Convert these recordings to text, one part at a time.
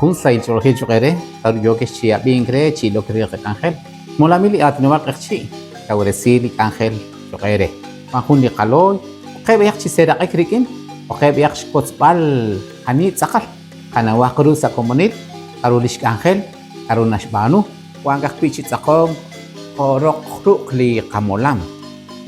Jun sahil ch'oolejil cho'q eere, k'aru yookex chi ab'ink re chi ilok re li qak'anjel. Xmolamil li aatinob'aal q'eqchi' kawresi li k'anjel cho'q eere. Wan jun li qalooy, b'oqeb' b'ayaq chi seeraq'ik rik'in, b'oqeb' b'ayaq xwotzb'al ani tz'aqal. Qanawaq ru sa' komonil k'aru li xk'anjel, k'aru naxb'aanu. Wank ajwi' chi tz'aqonk jo' roq ruq' li qamolam.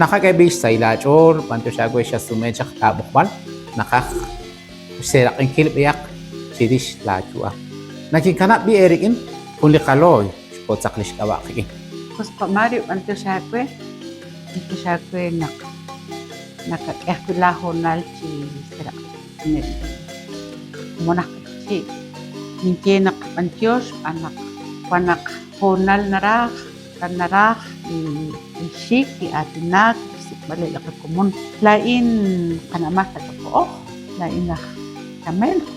Naqak'e b'i' xsahil aach'ool, b'anyox aawe xasume chaq laab'oqb'al, naqaj xseeraq'inkil b'ayaq chirix laayu'am. Nakinkanab' b'i' eerik'in jun li qalooy xwotzaq li xk'ab'a' qik'in. Us pa' Mario, b'anyox aawe, b'anyox aawe naq nakak'e ajwi' laahoonal chi seeraq'ik rik'ineb' li komon aj q'eqchi'. Ninye naq b'anyox xb'aan naq wan naq hoonal naraj, kan naraj li xik, li aatinak, li xsik'b'aleb' li qakomon. Laa'in qana' Marta Ch'oko'oj, laa'in aj Chamelco,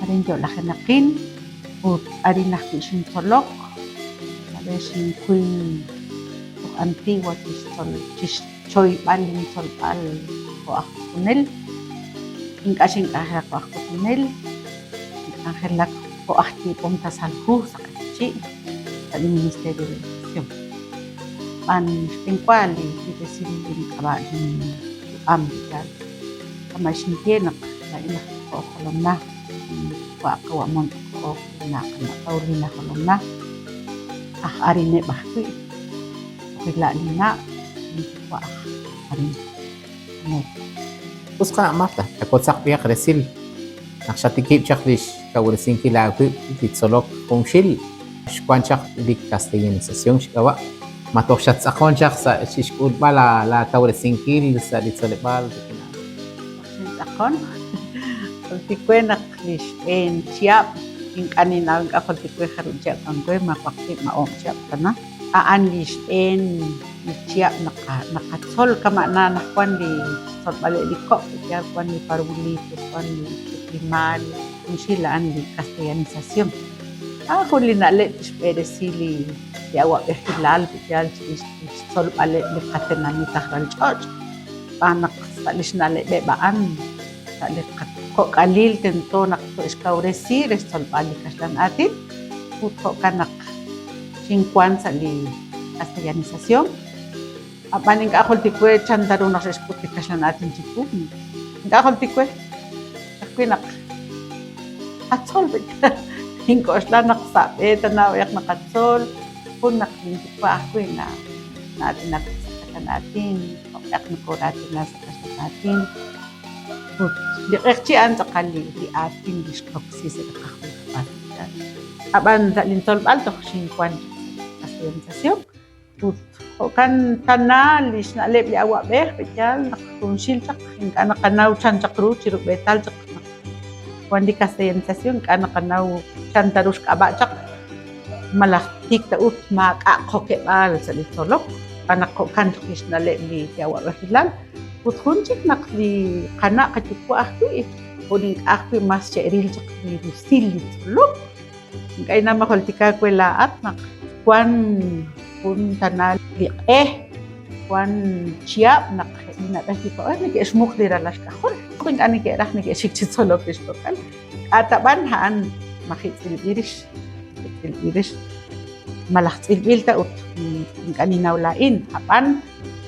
arin yo'lajenaqin ut arin ajwi' xintzolok, mare xinkuy toj Antigua chixtzol chixchoyb'al lintzolb'al jo' aj k'utunel. Ink'a' xink'anjelak jo' aj k'utunel, xink'anjelak jo' aj yiib'om tasal hu sa' Q'eqchi' sa' li Ministerio de Educación. Xb'aan xb'eenwa li resil link'ab'a' linyu'am li yaal. Kama' xinye naq laa'in aj Toqo'oj Jolomna, linyuwa' qawa' Mon Toqo'oj, linna' qana' Paulina Jolomna, aj arineb' ajwi', rila' linna', linyuwa' aj arin América. Us qana' Marta, chawotzaq b'ihaq resil naq xatikib' chaq li xkawresinkil aawib' li tzolok junxil xwank chaq li castellanización xk'ab'a'. Ma toj xattz'aqon chaq sa' xk'ulb'al laakawresinkil sa' li tzoleb'aal rik'in a'an? Toj xintz'aqon. Jultik we naq li xb'een chihab' ink'a' ninnaw, ink'a' jultik we jarub' chihab' wan we, ma waqib' ma oob' chihab' tana. A'an li xb'een li chihab' naqatzol kama' na anaqwan li xtzolb'aleb' li kok', yaal wan li parvulitos, wan li primaria, junxil a'an li castellanización. A'an jun li na'leb' kixb'eresi li awa'b'ejilal yaal chirix li xtzolb'aleb' li qatenamit aj ralch'och', xb'aan naq sa' li xna'leb'eb' a'an sa' li qakok'alil tento naq to'xkawresi re xtzolb'al li kaxlan aatin ut jo'kan naq xinwank sa' li castellanización. Ab'an ink'a' jultik we chan ta ru naq xe'xk'ut li kaxlan aatin chiwu. Ink'a' jultik we. Ka'ajwi' naq qatzol nink'oxla naq sa' b'e tana b'ayaq naqatzol, jun naq linyuwa' ajwi' na'aatinak sa' kaxlan aatin, jo'q'ehaq nokooraatina sa' kaxlan aatin. Ut li q'eqchi' a'an tz'aqal li aatin li xqoksi sa' li qajunkab'al. Ab'an sa' lintzolb'al toj xinwank chaq sa' li castellanización. Ut jo'kan tana li xna'leb' li awa'b'ej, pe'yaal naq junxil chaq ink'a' naqanaw chan chaq ru chi rub'eetal chaq naq wan li castellanización ink'a' naqanaw chan ta ru xk'ab'a' chaq malaj tik ta ut maak'a' qokeb'aal sa' li tzolok, xb'aan naq jo'kan chaq li xna'leb' li awa'b'ejilal. Ut jun chik naq li qana' qayuwa' ajwi' ut ink'a' ajwi' mas xe'ril chaq li rusil li tzolok. Ink'a' ninnaw ma jultika aawe laa'at naq wan jun tana li q'e, wan chihab' naq eb' li na'b'ej yuwa'b'ej neke'xmuq li ralal xk'ajol. Ink'a' neke'raj neke'xik chi tzolok li xkok'al. K'a' ta b'an a'an maji' tz'ilb'il rix, tz'ilb'il rix malaj tz'ilb'il ta ut ink'a' ninnaw laa'in. Ab'an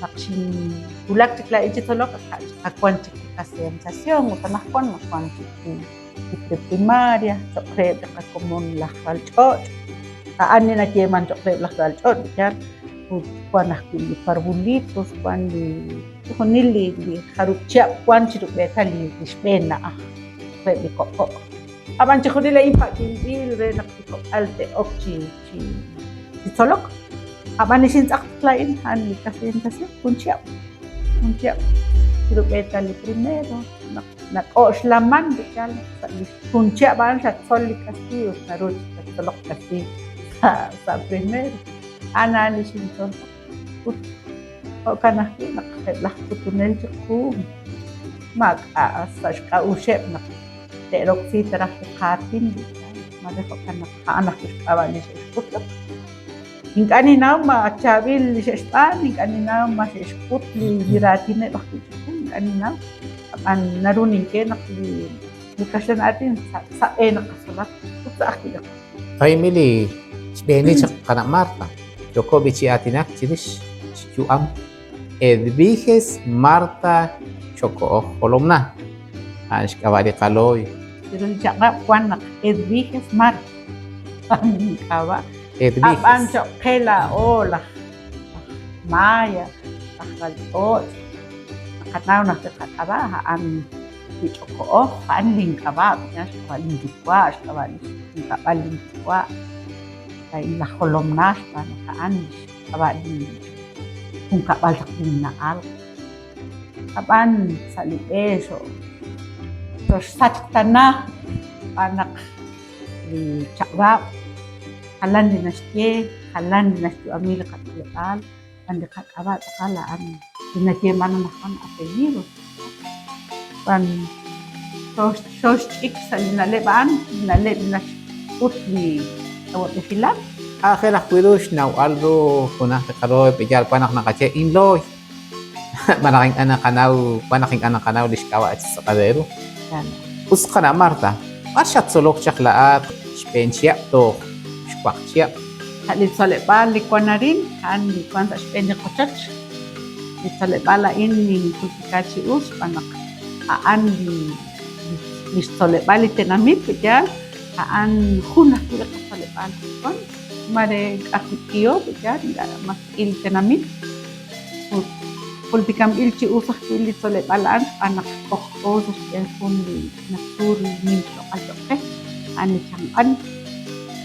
naq xinwulak chik laa'in chi tzolok ak wan chik li castellanización ut anaqwan ma wan chik li li preprimaria cho'q reheb' li qakomon laj ralch'och'. A'an li nayeeman cho'q reheb' laj ralch'och' yaal ut wan ajwi' li parvulitos, wan li chixjunil li li jarub' chihab' wan chi rub'eetal li li xb'een na'aj reheb' li kok' kok'. Ab'an chixjunil a'in pak'inb'il re naq li kok'al te'ok chi chi chi tzolok. Ab'an li xintz'aq laa'in a'an li castellanización jun chihab', jun chihab' chi rub'eetal li primero naq Nak'oxlaman li yaal naq sa' li jun chihab' a'an xatzol li kastiiy ut naru chik tattzoloq kastiiy sa' sa' primero. A'an a'an li xintzol chaq. Ut jo'kan ajwi' naq eb' laj k'utunel chiqu maak'a' sa' xk'a'uxeb' naq te'roksi ta raj li qaatin li yaal. Maare jo'kan naq a'an ajwi' xk'ab'a' li xe'xk'ut chaq. Ink'a' ninnaw ma chaab'il li xe'xb'aan, ink'a' ninnaw ma xe'xk'ut li raatineb' ajwi' chiqu, ink'a' ninnaw. Ab'an naru ninye naq li. Li kaxlan aatin sa' b'een naqatzolaq ut sa' ajwi' li Jaime li xb'eeni chaq qana' Marta, yooko b'i chi aatinak chirix xyu'am Edviges Marta Choko'oj Jolomna, a'an xk'ab'a' li qalooy. Chiru li chaq'rab' wan naq Edviges Marta a'an ink'ab'a'. Edviges. Ab'an cho'q qe laa'o laj Maya, laj ralch'och', naqanaw naq li qak'ab'a' a'an li ch'oko'oj, a'an link'ab'a', xk'ab'a' linyuwa', xk'ab'a' li xjunkab'al linyuwa', laa'in laj Jolomna xb'aan naq a'an xk'ab'a' li junkab'al chaq linna'al. Ab'an sa' li b'e xoxsachq tana xb'aan naq li chaq'rab' jalan li naxye, jalan li naxyu'ami li qak'aleb'aal, xb'aan li qak'ab'a' tz'aqal a'an li nayeeman anaqwan apellido. Xb'aan xooxch'ik sa' li na'leb' a'an, li na'leb' li naxk'ut li awa'b'ejilal. Aajel ajwi' ru xnawb'al ru junaq li qalooy, yaal wan naq naqaye inlooy, malaj ink'a' naqanaw, wan naq ink'a' naqanaw li xk'ab'a' chi tz'aqal re ru. Us qana' Marta, b'ar xattzolok chaq laa'at xb'een chihab' toj xwaq chihab'? Sa' li tzoleb'aal li wan arin, a'an li wan sa' xb'een li qochoch. Li tzoleb'aal a'in ninjultika chi us xb'aan naq a'an li lix tzoleb'aal li tenamit, yaal, a'an jun ajwi' li qatzoleb'aal wan. Mare k'a'ajwi' k'iho, yaal, ink'a' mas k'i li tenamit. Ut jultikanb'il chi us ajwi' li tzoleb'aal a'an xb'aan naq k'ojk'o sa' xb'een jun li ch'ina tzuul nim xloq'al cho'q qe, a'an li Chanq'an.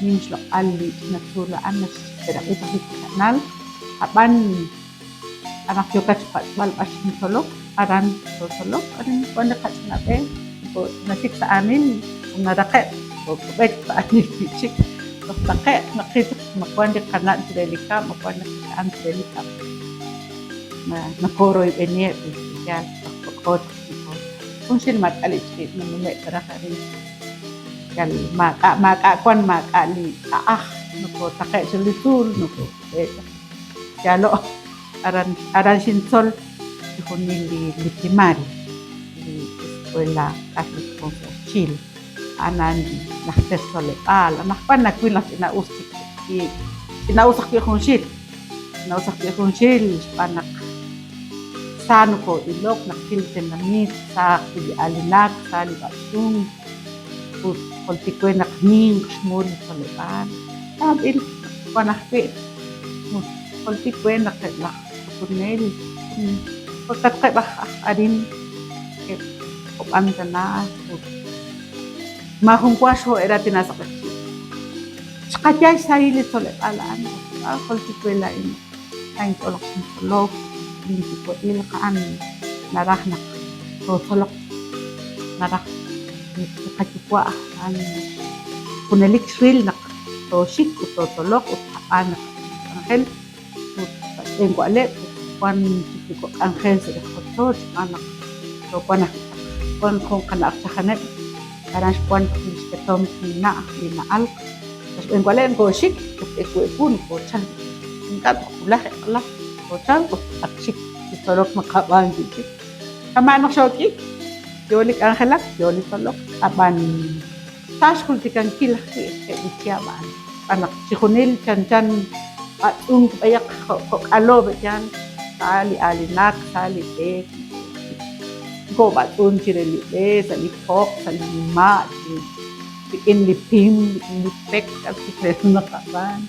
Nim xloq'al li ch'ina tzuul a'an naxseeraq'i chaq li kacha'nal, ab'an naq yookat xpatz'b'al b'ar xintzolok, aran xootzolok, arin wan li qach'ina b'e, naxik sa' aanil ut naraqe'k kookub'ek sa' aanil wi' chik toj taqe'q naqil chaq ma wan li qana' chire li kab'l, ma wan li qixa'an chire li kab'l. Nokooroyb'eniheb' li yaal toj kok'o chaq junxil maak'a' li ch'iich' nanume'k ta raj arin. Yal maak'a' maak'a' wan maak'a' li ch'a'aj nokootaqe'k chiru li tzuul nokookub'eek chaq. Yaalo' aran aran xintzol chixjunil li li primaria, li Escuela Carlos Ponce Archila. A'an a'an li najter tzoleb'aal. Anaqwan nawil naq ch'ina'us chik li ch'ina'us ajwi' junxil, ch'ina'us ajwi' junxil xb'aan naq sa nokoo'ilok, naqil li tenamit, sa ajwi' li aalinak, sa li b'atz'unk ut jultik we naq ninq xmu li tzoleb'aal. Chaab'il wan ajwi' ut jultik we naq eb' laj k'utunel jo'katqeb' aj arin eb' kob'an tana ut maajunwa xoo'e'raatina sa' q'eqchi'. Xqayal xsahil li tzoleb'aal a'an ut jultik we laa'in sa inch'ool naq xintzolok, linyuwa'il a'an naraj naq tootzoloq, naraj li qayuwa' a'an junelik xril naq tooxik ut tootzoloq ut tqab'aan li qak'anjel ut sa' xb'een wa'leb' ut wan chik li kok' k'anjel sa' li qochoch xb'aan naq xoowan ajwi' chaq wan jun qana'aj chajaneb' aran xwan chaq li xketomq linna' li na'alq sa' xb'een wa'leb' nkooxik ut ewu ewu nokochalk ink'a' toj wulaj eq'la kochalk ut ak xik chi tzolok naqab'aan wi' chik kama' naq xook'iik yoo li k'anjelak yoo li tzolok ab'an sa xjultikankil ajwi' eb' li chihab' a'an xb'aan naq chixjunil chanchan b'atz'unk b'ayaq jo' kok'alo b'e'yaal sa li aalinak sa li b'eek nkoob'atz'unk chire li b'e sa' li poq sa' li nima' rik'in li pim rik'in li pek k'a' chik re ru naqab'aan.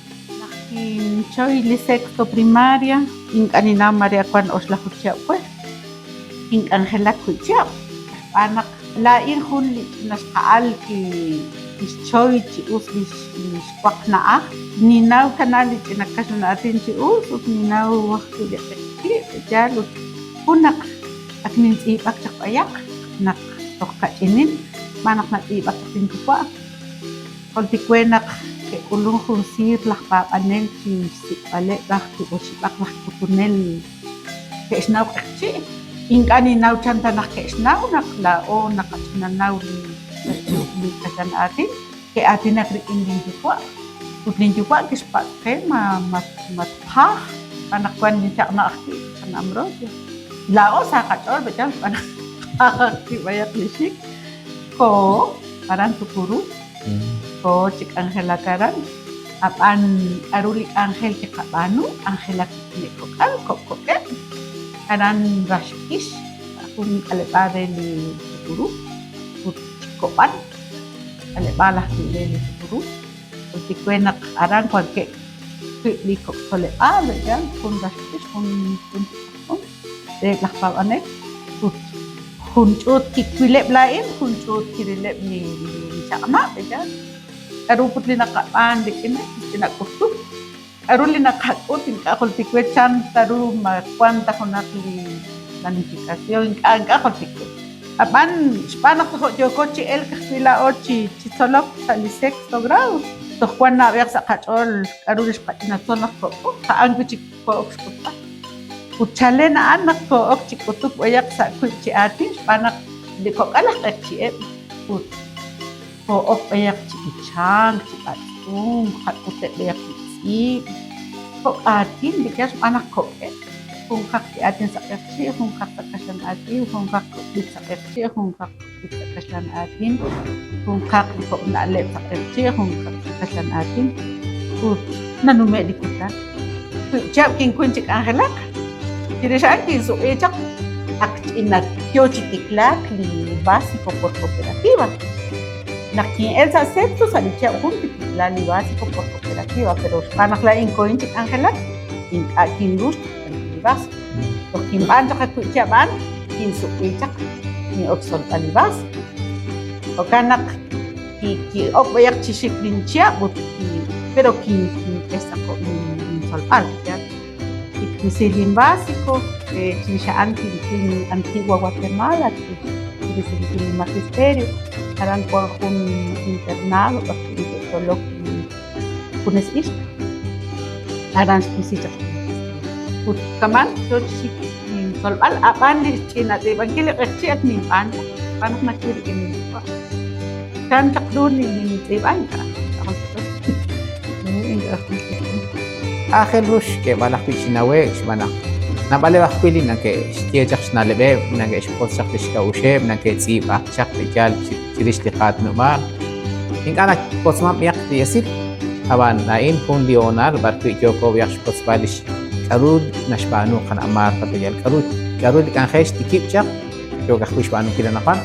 Naq kinchoy li sexto primaria ink'a' ninnaw mare ak wan oxlaju chihab' we kink'anjelak wi' chihab' xb'aan naq laa'in jun li ch'ina xqa'al kixchoy chi us li xwaq na'aj ninnaw tana li ch'ina kaxlan aatin chi us ut ninnaw ajwi' li q'eqchi' yaal ut jun naq ak nintz'iib'ak chaq b'ayaq naq toj kach'inin xb'aan naq natz'iib'ak chaq linyuwa'. Jultik we naq ke'k'ulunk jun siir laj paab'anel chi xsik'b'aleb' raj wiib' oxib'aq laj k'utunel ke'xnaw q'eqchi'. Ink'a' ninnaw chan ta naq ke'xnaw naq laa'o naqach'inanaw li kaxlan aatin. Ke'aatinak rik'in linyuwa' ut linyuwa' kixpatz' qe ma ma tqaj xb'aan naq wank linchaq'na' ajwi' qana' Ambrosio. Laa'o sa qach'ool b'e'yaal xb'aan naq tqaj ajwi' b'ayaq li xik. Kooho aran Tucurú, kooho chi k'anjelak aran, ab'an k'aru li k'anjel kiqab'aanu, k'anjelak rik'ineb' kok'al, kok' kok'eb', aran Rax K'ix, sa' jun k'aleb'aal re li Tucurú ut Chikob'an, k'aleb'aal ajwi' re li Tucurú. Jultik we naq aran wankeb' wiib' li kok' tzoleb'aal, yaal, jun Rax K'ix, jun jun chi Tz'aqon reheb' laj paab'anel ut jun ch'uut kiwileb' laa'in, jun ch'uut kirileb' li chaq'nab', yaal. K'aru put li naqab'aan rik'ineb' li ch'ina k'utuk? K'aru li naqak'ut? Ink'a' jultik we chan ta ru ma wan ta junaq li planificación, ink'a' ink'a' jultik we. Ab'an xb'aan naq tojo' yooko chi elk ajwi' laa'o chi chi tzolok sa' li sexto grado, toj wan naab'eq sa' qach'ool k'aru li xqach'inatzol naq kook'o, a'an wi' chik koo'ok xk'utb'al. Ut chalen a'an naq koo'ok chi k'utuk b'ayaq sa' wiib' chi aatin xb'aan naq li kok'al aj q'eqchi'eb' ut koo'ok b'ayaq chi b'ichank, chi b'atz'unk, qak'uteb' b'ayaq li tz'iib', kok' aatin li yaal xb'aan naq kok'eb', junqaq li aatin sa' q'eqchi', junqaq sa' kaxlan aatin, junqaq kok' b'ich sa' q'eqchi', junqaq kok' b'ich sa' kaxlan aatin, junqaq li kok' na'leb' sa' q'eqchi', junqaq sa' kaxlan aatin, ut nanume' li kutan. Wiib' chihab' kinkuy chi k'anjelak, chirix a'an kinsuq'i chaq ak ch'ina yoo chi tiklaak li básico por cooperativa. Naq kin'el sa' sexto sa' li chihab' jun kitikla li básico por cooperativa, pero xb'aan naq laa'in kohin chi k'anjelak, ink'a' kinru xtikib'ankil li básico. Toj kinb'aan chaq ajwi' chihab' a'an, kinsuq'i chaq, kin'ok xtzolb'al li básico. Jo'kan naq ki'ok b'ayaq chi xik linchihab' ut pero kink'e xtz'aqob' lintzolb'al. Kiwisi lin básico, chirix a'an kinkuy Antigua Guatemala chirisinkil li magisterio. Aran wan jun internado b'arwi' neke'tzolok li junes ixq. Aran xwisi chaq li magisterio. Ut kama'an yoo chi xik lintzolb'al, ab'an li xch'ina tz'iib'ankil li q'eqchi' ak ninb'aan chaq, xb'aan naq nawil rik'in linyuwa'. Chan chaq ru nintz'iib'a ink'a'. Aajel ru xk'eeb'al ajwi' chi nawe'k xb'aan naq naab'aleb' ajwi' li nake'xye chaq xna'leb'eb', nake'xwotz chaq li xk'a'uxeb', nake'tz'iib'ak chaq li yaal chirix li qaatinob'aal. Ink'a' nawotzman b'ayaq li esil, ab'an a'in jun li hoonal b'arwi' yooko b'ayaq xwotzb'al li k'aru naxb'aanu qana' Marta Peyal, k'aru k'aru li k'anjel xtikib' chaq, yook ajwi' xb'aanunkil anaqwan.